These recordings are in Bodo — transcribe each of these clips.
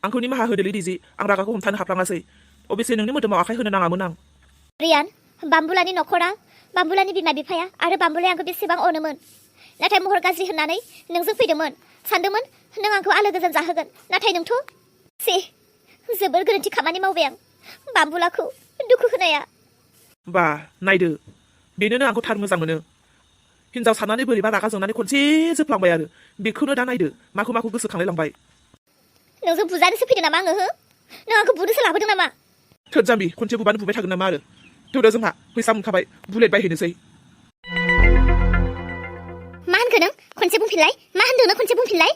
आंखौ निमाहा होदोलै दिजि आं रागाखौ हमथानो हाफ्लाङासै अबेसे नोंनि मोदोमाव आखाइ होनो नाङामोन आं रियान बाम्बुलानि नखरा बाम्बुलानि बिमा बिफाया आरो बाम्बुलाया आंखौ बेसेबां अनोमोन नाथाय महर गाज्रि होननानै नोंजों फैदोंमोन सानदोंमोन नों आंखौ आलो गोजोन जाहोगोन नाथाय नोंथ' जोबोर गोरोन्थि खामानि मावबाय आं बाम्बुलाखौ दुखु होनाया बा नायदो बेनोनो आंखौ थार मोजां मोनो हिनजाव साननानै बोरैबा रागा जोंनानै खनसे जोफ्लांबाय आरो बेखौनो दा नायदो माखौ माखौ गोसोखांलाय लांबाय नोंजों बुजानोसो फैदों नामा आङो हो नों आंखौ बुनोसो लाबोदों नामा थोद जाम्बि खनसे बुबानो बुबाय थागोन नामा आरो थौदो जोंहा फैसा मोनखाबाय बुलेट बायहैनोसै मा होनखो नों खनसे बुंफिनलाय मा होनदों नों खनसे बुंफिनलाय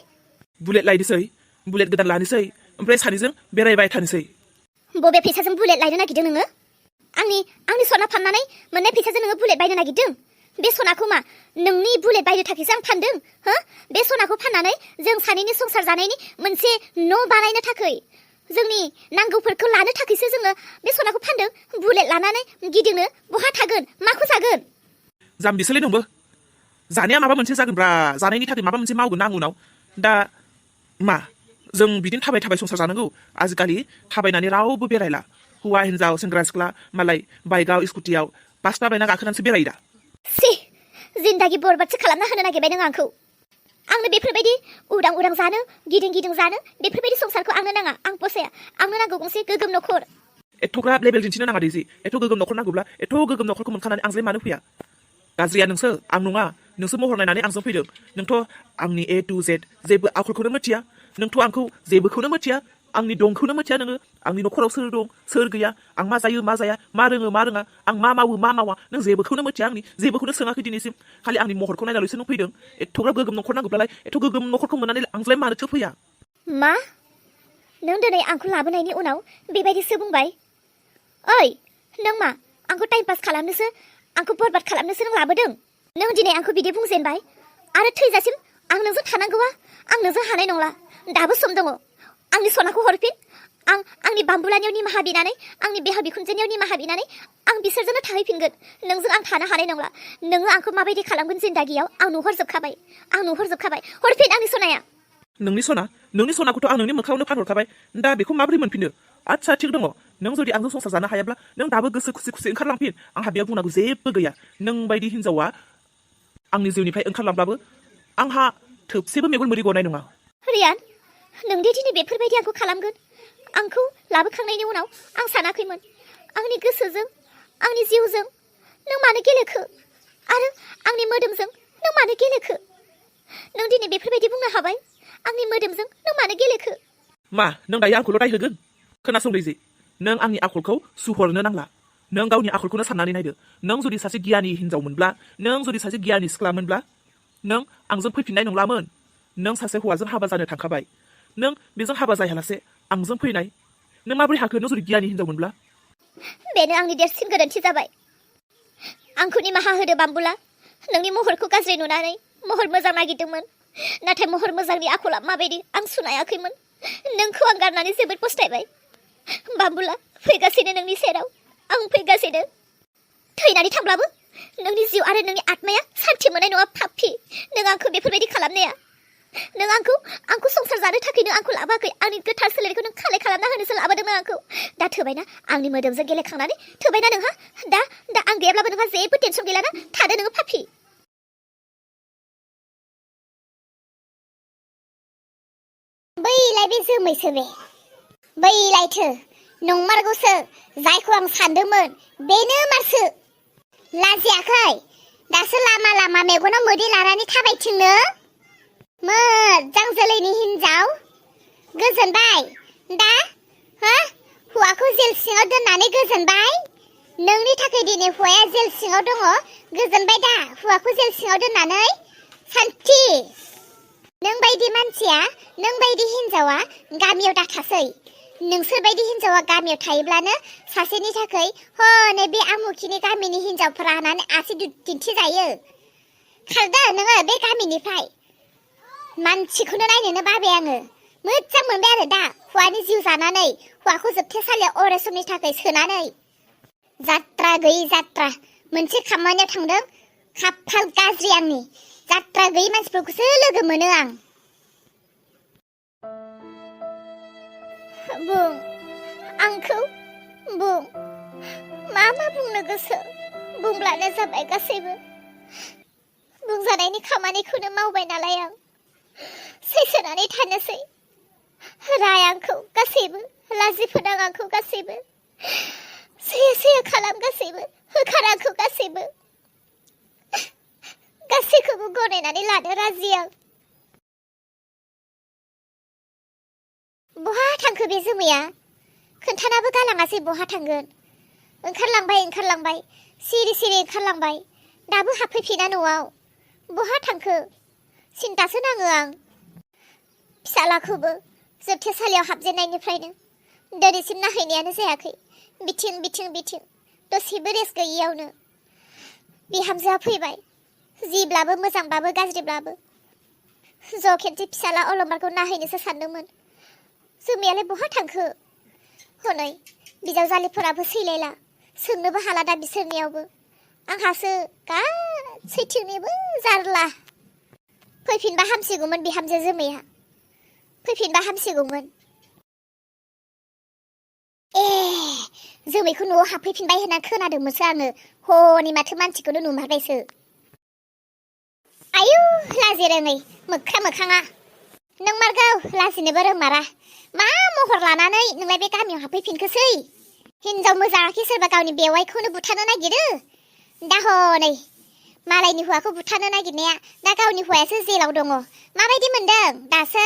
बुलेट लायनोसै बुलेट गोदान लानोसै ओमफ्राय सानैजों बेरायबाय थानोसै बबे फैसाजों बुलेट लायनो नागिरदों नोङो आंनि सना फाननानै मोननाय फैसाजों नोङो बुलेट बायनो नागिरदों बे सनाखौ मा नोंनि बुलेट बायनो थाखायसो आं फानदों हो बे सनाखौ फाननानै जों सानैनि संसार जानायनि मोनसे न' बानायनो थाखाय जोंनि नांगौफोरखौ लानो थाखायसो जोङो बे सनाखौ फानदों बुलेट लानानै गिदिंनो बहा थागोन माखौ जागोन जाम्बिसोलै नोंबो जानाया माबा मोनसे जागोनब्रा जानायनि थाखाय माबा मोनसे मावगोन आं उनाव दा मा जों बिदिनो थाबाय थाबाय संसार जानांगौ आजिखालि थाबायनानै रावबो बेरायला हौवा हिनजाव सेंग्रा सिख्ला मालाय बाइकआव स्कुटियाव बास बायना गाखोनानैसो बेरायो दा जिन्दागि बरबादसो खालामना होनो नागिरबाय नों आंखौ आंनो बेफोरबायदि उदां उदां जानो गिदिं गिदिं जानो बेफोरबायदि संसारखौ आंनो नाङा आं फसाया आंनो नांगौ गंसे गोगोम नखर एथ'ग्राब लेभेल दिन्थिनो नाङा दैजि एथ' गोगोम नखर नांगौब्ला एथ' गोगोम नखरखौ मोनखानानै आंजों मानो फैया गाज्रिया नोंसो आं नङा नोंसो महर नायनानै आंजों फैदों नोंथ' आंनि A to Z जेबो आखलखौनो मिथिया नोंथ' आंखौ जेबोखौनो मिथिया आंनि दंखौनो मिथिया नोङो आंनि नखराव सोर दं सोर गैया आं मा जायो मा जाया मा रोङो मा रोङा आं मा मावो मा मावा नों जेबोखौनो मिथिया आंनि जेबोखौनो सोङाखै दिनैसिम खालि आंनि महरखौ नायनाल'सो नों फैदों एथ'ग्राब गोगोम नखर नांगौब्लालाय एथ' गोगोम नखरखौ मोननानै आंजोंलाय मानोथो फैया मा नों दिनै आंखौ लाबोनायनि उनाव बेबायदिसो बुंबाय ओइ नों मा आंखौ टाइम पास खालामनोसो आंखौ बरबाद खालामनोसो नों लाबोदों नों दिनै आंखौ बिदि बुंजेनबाय आरो थैजासिम आं नोंजों थानांगौआ आं नोंजों हानाय नंला दाबो सम दङ आंनि सनाखौ हरफिन आंनि बाम्बुलानियाव निमाहा बिनानै आंनि बिहाव बिखुनजोनियाव निमाहा बिनानै आं बिसोरजोंनो थाहैफिनगोन नोंजों आं थानो हानाय नंला नोङो आंखौ माबायदि खालामगोन जिन्दागियाव आं नुहुरजोबखाबाय हरफिन आंनि सनाया नोंनि सनाखौथ' आं नोंनि मोखाङावनो फानहरखाबाय दा बेखौ माबोरै मोनफिनो आच्छा थिग दङ नों जुदि आंजों संसार जानो हायाब्ला नों दाबो गोसो खुसि खुसि ओंखारलांफिन आंहा बेयाव बुंनांगौ जेबो गैया नों बायदि हिनजावा आंनि जिउनिफ्राय ओंखारलांब्लाबो आंहा थोबसेबो मेगन मोदै गनाय नङा रियान नोंदि दिनै बेफोरबायदि आंखौ खालामगोन आंखौ लाबोखांनायनि उनाव आं सानाखैमोन आंनि गोसोजों आंनि जिउजों नों मानो गेलेखो आरो आंनि मोदोमजों नों मानो गेलेखो नों दिनै बेफोरबायदि बुंनो हाबाय आंनि मोदोमजों नों मानो गेलेखो मा नों दायो आंखौल' रायहोगोन खोनासं दैजि नों आंनि आखलखौ सुहरनो नांला नों गावनि आखलखौनो साननानै नायदो नों जुदि सासे गियानि हिनजावमोनब्ला नों जुदि सासे गियानि सिख्लामोनब्ला नों आंजों फैफिननाय नंलामोन नों सासे हौवाजों हाबा जानो थांखाबाय नों बेजों हाबा जायालासे आंजों फैनाय नों माबोरै हाखो नों जुदि गियानि हिनजावमोनब्ला बेनो आंनि देरसिन गोरोन्थि जाबाय आंखौ निमाहा होदो बाम्बुला नोंनि महरखौ गाज्रि नुनानै महर मोजां नागिरदोंमोन नाथाय महर मोजांनि आखला माबायदि आं सुनायाखैमोन नोंखौ आं गारनानै जोबोद पस्तायबाय बाम्बुला फैगासिनो नोंनि सेराव आं फैगासिनो थैनानै थांब्लाबो नोंनि जिउ आरो नोंनि आत्माया सान्थि मोननाय नङा पापि नों आंखौ बेफोरबायदि खालामनाया नों आंखौ संसार जानो थाखायनो आंखौ लाबोआखै आंनि गोथार सोलेरखौ नों खालाय खालामना होनोसो लाबोदों नों आंखौ दा थोबायना आंनि मोदोमजों गेलेखांनानै थोबायना नोंहा दा आं गैयाब्लाबो नोंहा जेबो टेनसन गैलाना थादो नोङो पापि बैलाय बे जोमैसो बैलायथो नंमारगौसो जायखौ आं सानदोंमोन बेनो मारसो लाजियाखै दासो लामा लामा मेगनाव मोदै लानानै थाबायथिंनो मोजां जोलैनि हिनजाव गोजोनबाय दा हो हौवाखौ जेल सिङाव दोननानै गोजोनबाय नोंनि थाखाय दिनै हौवाया जेल सिङाव दङ गोजोनबाय दा हौवाखौ जेल सिङाव दोननानै सान्थि नों बायदि मानसिया नों बायदि हिनजावा गामियाव दाथासै नोंसोरबायदि हिनजावा गामियाव थायोब्लानो सासेनि थाखाय हनै बे आमुखिनि गामिनि हिनजावफोरा होननानै आसि दिन्थिजायो खारदो नोङो बे गामिनिफ्राय मानसिखौनो नायनोनो बाबाय आङो मोजां मोनबाय आरो दा हौवानि जिउ जानानै हौवाखौ जोबथेसालियाव अराय समनि थाखाय सोनानै जात्रा गैयै जात्रा मोनसे खामानियाव थांदों खाफाल गाज्रि आंनि जात्रा गैयै मानसिफोरखौसो लोगो मोनो आं बुं आंखौ बुं मा बुंनो गोसो बुंब्लानो जाबाय गासैबो बुंजानायनि खामानिखौनो मावबाय नालाय आं सैसोनानै थानोसै राय आंखौ गासैबो लाजि फोनां आंखौ गासैबो सैयो खालाम गासैबो होखार आंखौ गासैबो गासैखौबो गनायनानै लानो राजि आं बहा थांखो बे जोमैया खोन्थानाबो गालाङासै बहा थांगोन ओंखारलांबाय सिरि ओंखारलांबाय दाबो हाबफैफिना न'आव बहा थांखो सिन्तासो नाङो आं फिसालाखौबो जोबथेसालियाव हाबजेननायनिफ्रायनो दिनैसिम नाहैनायानो जायाखै बिथिं दसेबो रेस्ट गैयियावनो बिहामजोआ फैबाय जिब्लाबो मोजांबाबो गाज्रिब्लाबो ज' खेनसे फिसाला अलंबारखौ नाहैनोसो सानदोंमोन जोमैयालाय बहा थांखो हनै बिजावजालिफोराबो सैलायला सोंनोबो हाला दा बिसोरनियावबो आंहासो गासैथिंनिबो जारला फैफिनबा हामसिगौमोन बिहामजो जोमैया फैफिनबा हामसिगौमोन जोमैखौ न'आव हाबफैफिनबाय होनना खोनादोंमोनसो आङो हनै माथो मानसिखौनो नुमारबायसो आयु लाजि रोङै मोखाङा नों मारगौ लाजिनोबो रोंमारा मा महर लानानै नोंलाय बे गामियाव हाबफैफिनखोसै हिनजाव मोजाङाखि सोरबा गावनि बेवाइखौनो बुथारनो नागिरो दा हनै मालायनि हौवाखौ बुथारनो नागिरनाया दा गावनि हौवायासो जेलाव दङ माबायदि मोनदों दासो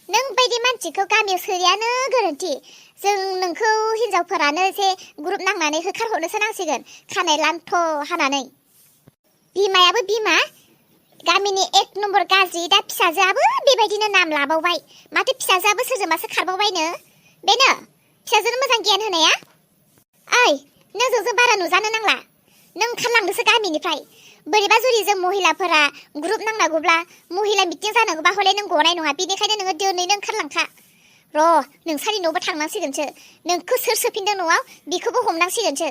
नों बायदि मानसिखौ गामियाव सोरियानो गोरोन्थि जों नोंखौ हिनजावफोरानो एसे ग्रुप नांनानै होखारहरनोसो नांसिगोन खानाय लान्थ' हानानै बिमायाबो बिमा गामिनि 1 नम्बर गाज्रि दा फिसाजोआबो बेबायदिनो नाम लाबावबाय माथो फिसाजोआबो सोरजोंबासो खारबावबायनो बेनो फिसाजोनो मोजां गियान होनाया ओइ नों जोंजों बारा नुजानो नांला नों ओंखारलांदोसो गामिनिफ्राय बोरैबा जुदि जों महिलाफोरा ग्रुप नांनांगौब्ला महिला मिटिं जानांगौबा हले नों गनाय नङा बेनिखायनो नोङो दिनैनो ओंखारलांखा नोंसानि न'बो थांनांसिगोनसो नोंखौ सोर सोफिनदों न'आव बेखौबो हमनांसिगोनसो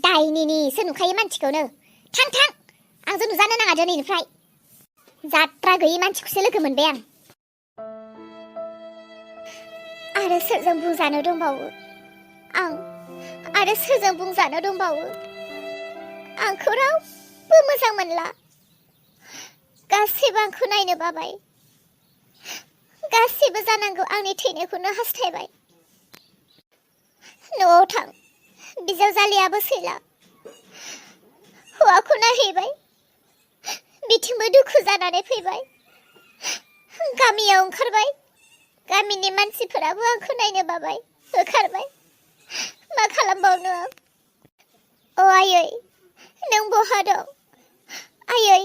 दायनिनिसो नुखायो मानसिखौनो थां आंजों नुजानो नाङा दिनैनिफ्राय जात्रा गैयि मानसिखौसो लोगो मोनबाय आं आरो सोरजों बुंजानो दंबावो आंखौ रावबो मोजां मोनला गासैबो आंखौ नायनो बाबाय गासैबो जानांगौ आंनि थैनायखौनो हास्थायबाय न'आव थां बिजावजालियाबो सैला हौवाखौ नायहैबाय बिथिंबो दुखु जानानै फैबाय गामियाव ओंखारबाय गामिनि मानसिफोराबो आंखौ नायनो बाबाय होखारबाय मा खालामबावनो आं आयै नों बहा दं आयै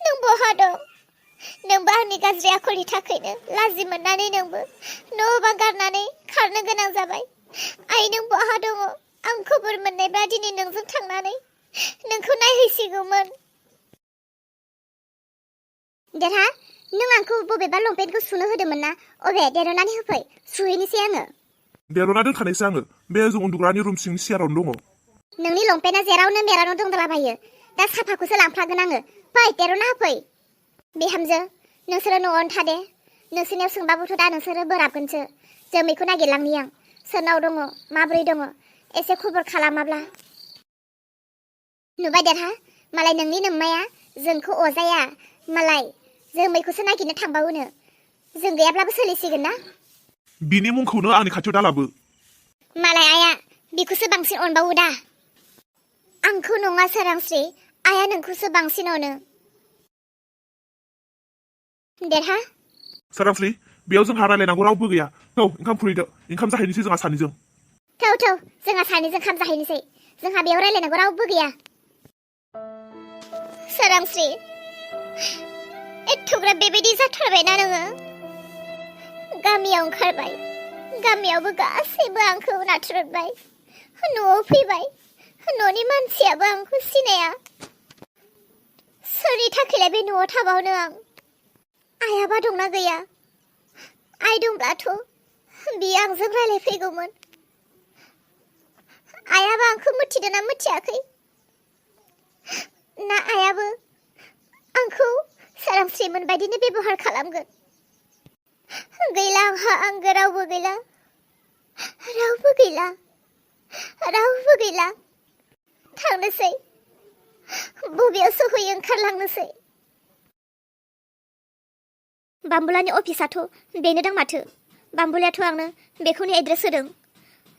नों बहा दं नोंबो आंनि गाज्रि आखलनि थाखायनो लाजि मोननानै नोंबो न' बां गारनानै खारनो गोनां जाबाय आइ नों बहा दङ आं खबर मोननायब्ला दिनै नोंजों थांनानै नोंखौ नायहैसिगौमोन देरहा नों आंखौ बबेबा लंपेन्टखौ सुनो होदोंमोन ना अबे देरनानै होफै सुहैनोसै आङो देरना दोनखानायसो आङो बे जों उन्दुग्रानि रुम सिंनि सियारावनो दङ नोंनि लंपेन्टआ जेरावनो मेरावनो दंदलाबायो दा साफाखौसो लांफ्लागोन आङो फै देरना होफै बिहामजो नोंसोरो न'आवनो थादे नोंसोरनियाव सोंबाबोथ' दा नोंसोरो बोराबगोनसो जोमैखौ नागिरलांनि आं सोरनाव दङ माबोरै दङ एसे खबर खालामाब्ला नुबाय देरहा मालाय नोंनि नोम्माया जोंखौ अजाया मालाय जोमैखौसो नागिरनो थांबावोनो जों गैयाब्लाबो सोलिसिगोन ना बिनि मुंखौनो आंनि खाथियाव दालाबो मालाय आया बिखौसो बांसिन अनबावो दा आंखौ नङा सोरांस्रि आया नोंखौसो बांसिन अनो देरहा सोरांस्रि बेयाव जोंहा रायलायनांगौ रावबो गैया थौ ओंखाम खुरैदो ओंखाम जाहैनोसै जोंहा सानैजों थौ जोंहा सानैजों ओंखाम जाहैनोसै जोंहा बेयाव रायलायनांगौ रावबो गैया सोरांस्रि एथ'ग्राब बेबायदि जाथारबायना नोङो गामियाव ओंखारबाय गामियावबो गासैबो आंखौ नाथ्रोदबाय न'आव फैबाय न'नि मानसियाबो आंखौ सिनाया सोरनि थाखायलाय बे न'आव थाबावनो आं आयाबा दंना गैया आइ दंब्लाथ' बियो आंजों रायलायफैगौमोन आयाबा आंखौ मिथिदोंना मिथियाखै ना आयाबो आंखौ सोरांस्रिमोन बायदिनो बेबहार खालामगोन गैला आंहा आंगो रावबो गैला रावबो गैला रावबो गैला थांनोसै बबेयाव सहैयो ओंखारलांनोसै बाम्बुलानि अफिसाथ' बेनो दां माथो बाम्बुलायाथ' आंनो बेखौनो एड्रेस होदों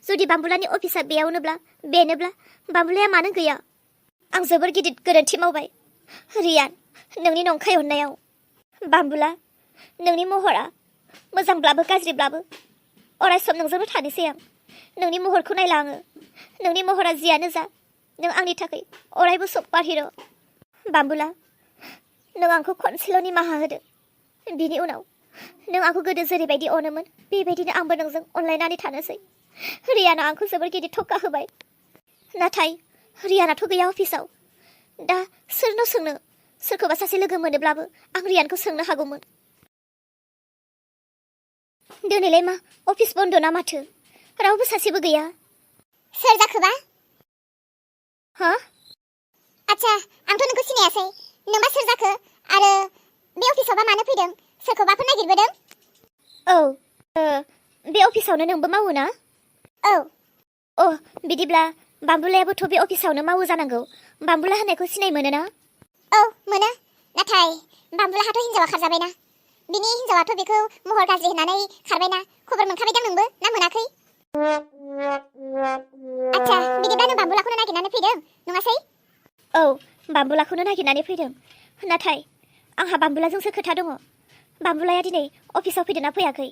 जुदि बाम्बुलानि अफिसा बेयावनोब्ला बेनोब्ला बाम्बुलाया मानो गैया आं जोबोर गिदिर गोरोन्थि मावबाय रियान नोंनि नंखाय अननायाव बाम्बुला नोंनि महरा मोजांब्लाबो गाज्रिब्लाबो अराय सम नोंजोंनो थानोसै आं नोंनि महरखौ नायला आङो नोंनि महरा जियानो जा नों आंनि थाखाय अरायबो सुपार हिर' बाम्बुला नों आंखौ खनसेल' निमाहा होदो बिनि उनाव नों आंखौ गोदो जेरैबायदि अनोमोन बेबायदिनो आंबो नोंजों अनलायनानै थानोसै रियाना आंखौ जोबोर गिदिर थक्का होबाय नाथाय रियानाथ' गैया अफिसाव दा सोरनाव सोंनो सोरखौबा सासे लोगो मोनोब्लाबो आं रियानखौ सोंनो हागौमोन दिनैलाय मा अफिस बन्द' ना माथो रावबो सासेबो गैया सोर जाखोबा हा आच्छा आंथ' नोंखौ सिनायासै नोंबा सोर जाखो आरो बे अफिसावबा मानो फैदों सोरखौबाफोर नागिरबोदों औ बे अफिसावनो नोंबो मावो ना औ बिदिब्ला बाम्बुलायाबोथ' बे अफिसावनो मावो जानांगौ बाम्बुला होननायखौ सिनाय मोनो ना औ मोनो नाथाय बाम्बुलाहाथ' हिनजावा खारजाबायना बिनि हिनजावाथ' बेखौ महर गाज्रि होननानै खारबायना खबर मोनखाबायदां नोंबो ना मोनाखै आच्छा बिदिब्ला नों बाम्बुलाखौनो नागिरनानै फैदों नङासै औ बाम्बुलाखौनो नागिरनानै फैदों नाथाय आंहा बाम्बुलाजोंसो खोथा दङ बाम्बुलाया दिनै अफिसाव फैदोंना फैयाखै